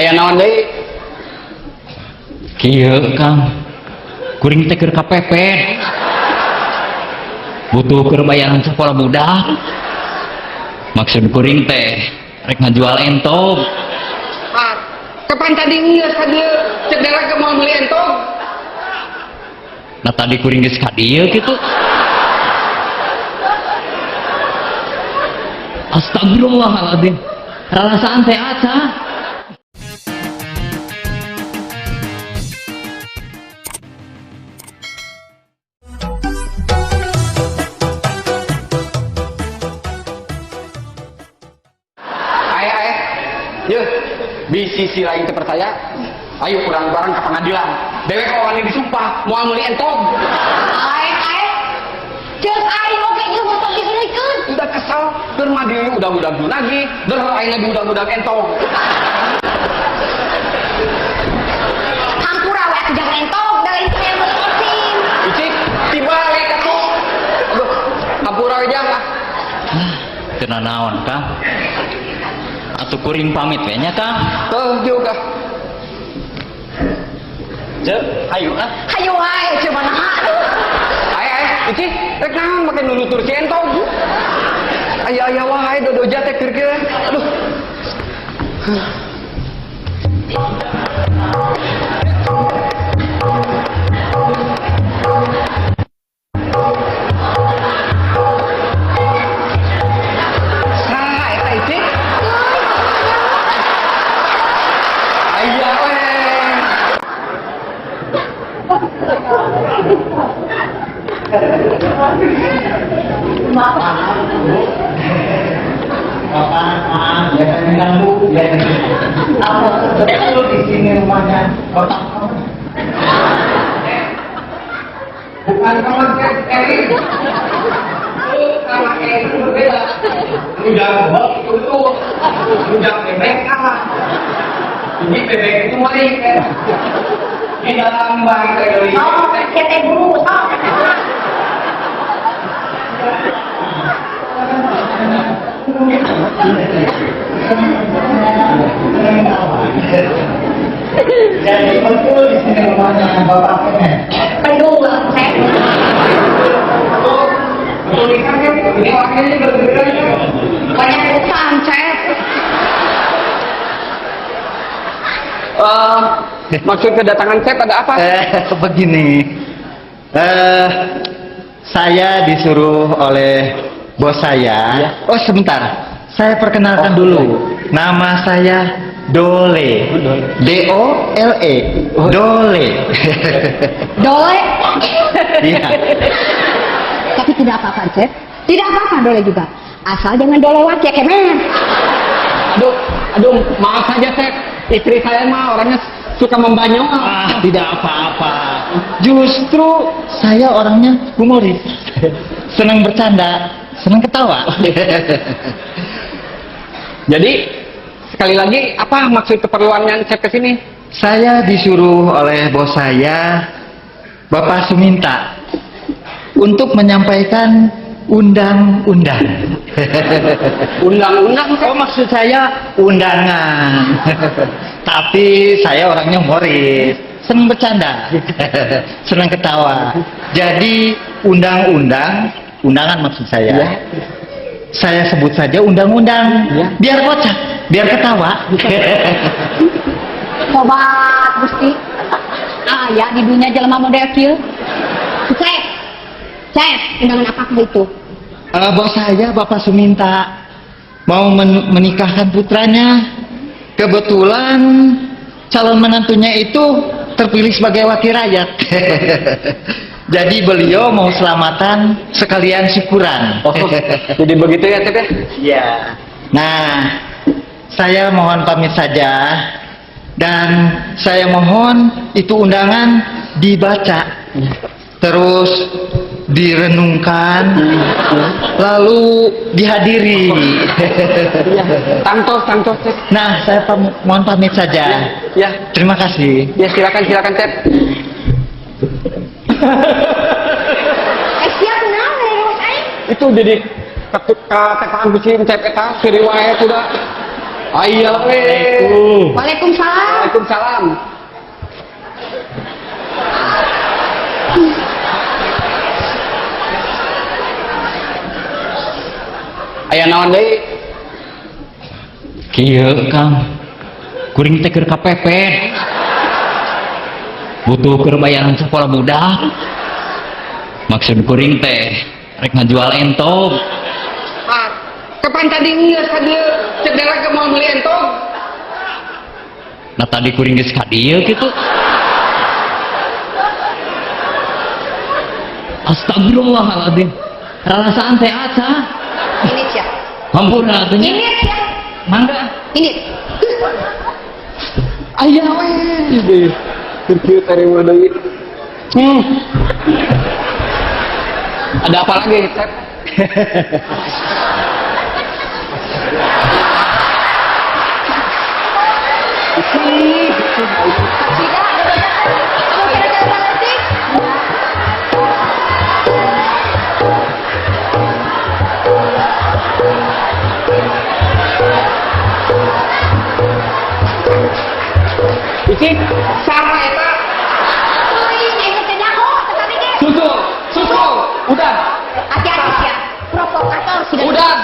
Aya naon deui? Kieu Kang. Kuring teh keur kapepet. Butuh keur bayaran sekolah budak. Maksud kuring teh rek ngajual entog. Ah, kapan tadi geus ka dieu? Cek dewek mau meuli entog. Nah tadi kuring geus ka dieu kitu. Astagfirullahaladzim. Rarasaan teh aca. Ae ae. Yeuh, di sisi lain teu percaya, ayo kurang barang ke pengadilan. Dewek wani disumpah moal meuli entog. Ae ae. Ceuk aing oge geus motor diseurikeun. Udah kesel, keur madili udah-udah nagih, der aing lagi udah-udah entog. Hampura we atuh jangan entog da lain saya meuli osim. Icik, tibalik atuh. Aduh, hampura we jang ah. Teu nanaon Kang. Atuh kuring pamit we nya Kang. Tuh juga. Ceuk, hayu ah. Hayu wae coba naha aduh. Ae ae, Icik, rek naon make nunutur si entog. Aya aya wae dodoja teh keur kieu. Aduh. Saha eta Icik? Aya we. Bapak, maaf, biasanya ganggu, biasanya. Apa betul di sini rumahnya Bapak? Bukan kawan Eri. Sama Eri itu berbeda. Rujak bebek itu betul. Rujak bebek salah. Jadi bebek itu maling. Di dalam bahasa Indonesia. Oh, sia teh guru sok. Jadi betul di sini rumahnya Bapak Kemen. Pendung lah saya. Betul. Betul ikan kan? Ini orangnya ini berbeda. Banyak utang, Cep. Maksud kedatangan Cep ada apa? Begini, saya disuruh oleh bos saya. Ya. Oh sebentar, saya perkenalkan Oh, dulu. Nama saya Dole. Dole. D O L E. Dole. Dole. Iya. Tapi tidak apa-apa, Cep. Tidak apa-apa dole juga. Asal jangan dolewat ya, Kemen. Aduh, aduh, maaf saja Cep. Istri saya mah orangnya suka membanyol. Ah, tidak apa-apa. Justru saya orangnya humoris. Senang bercanda, senang ketawa. Jadi sekali lagi apa maksud keperluannya Cep ke sini? Saya disuruh oleh bos saya, Bapak Suminta, untuk menyampaikan undang-undang. Undang-undang Cep? Oh, maksud saya undangan. Tapi saya orangnya humoris, senang bercanda, senang ketawa. Jadi undang-undang, undangan maksud saya. Ya. Saya sebut saja undang-undang, Ya. biar kocak, biar ketawa. Tobat, Gusti. Ah, ya di dunia jelema model kieu. Cep. Cep, undangan apakah itu? Bos saya Bapak Suminta mau menikahkan putranya. Kebetulan calon menantunya itu terpilih sebagai wakil rakyat. Jadi beliau mau selamatan sekalian syukuran. Oh, jadi begitu ya Cep ya? Iya. Nah, saya mohon pamit saja dan saya mohon itu undangan dibaca, terus direnungkan, lalu dihadiri. Tangtos, tangtos Cep. Nah, saya mohon pamit saja. Ya, Terima kasih. ya silakan, silakan Cep. Siap naon dari bos aing? Itu jadi ketika tekaan bisi Cep eta siri wae kuda. Aya we. Waalaikumsalam. Waalaikumsalam. Aya naon deui? Kieu Kang. Kuring teh keur kapepet. Butuh keur bayaran sekolah budak. Maksud kuring teh rek ngajual entog. Ah, kapan tadi geus ka dieu? Cek dewek ge mau meuli entog. Nah tadi kuring geus ka dieu kitu. Astagfirullahaladzim. Rarasaan teh aca. Ini sia. Hampura atuh nya. Ini sia. Mangga. Ini. Aya we. Deui. Keur kieu tarima deui. Ada apa lagi, Cep? Tidak, ada banyak. Kamu kira-kira leutik? Isi sama eta. Teuing, aing teh nyaho, teh tadi ge. Susul, susul. Udah. Hati-hati sia. Provokator sudah. Udah.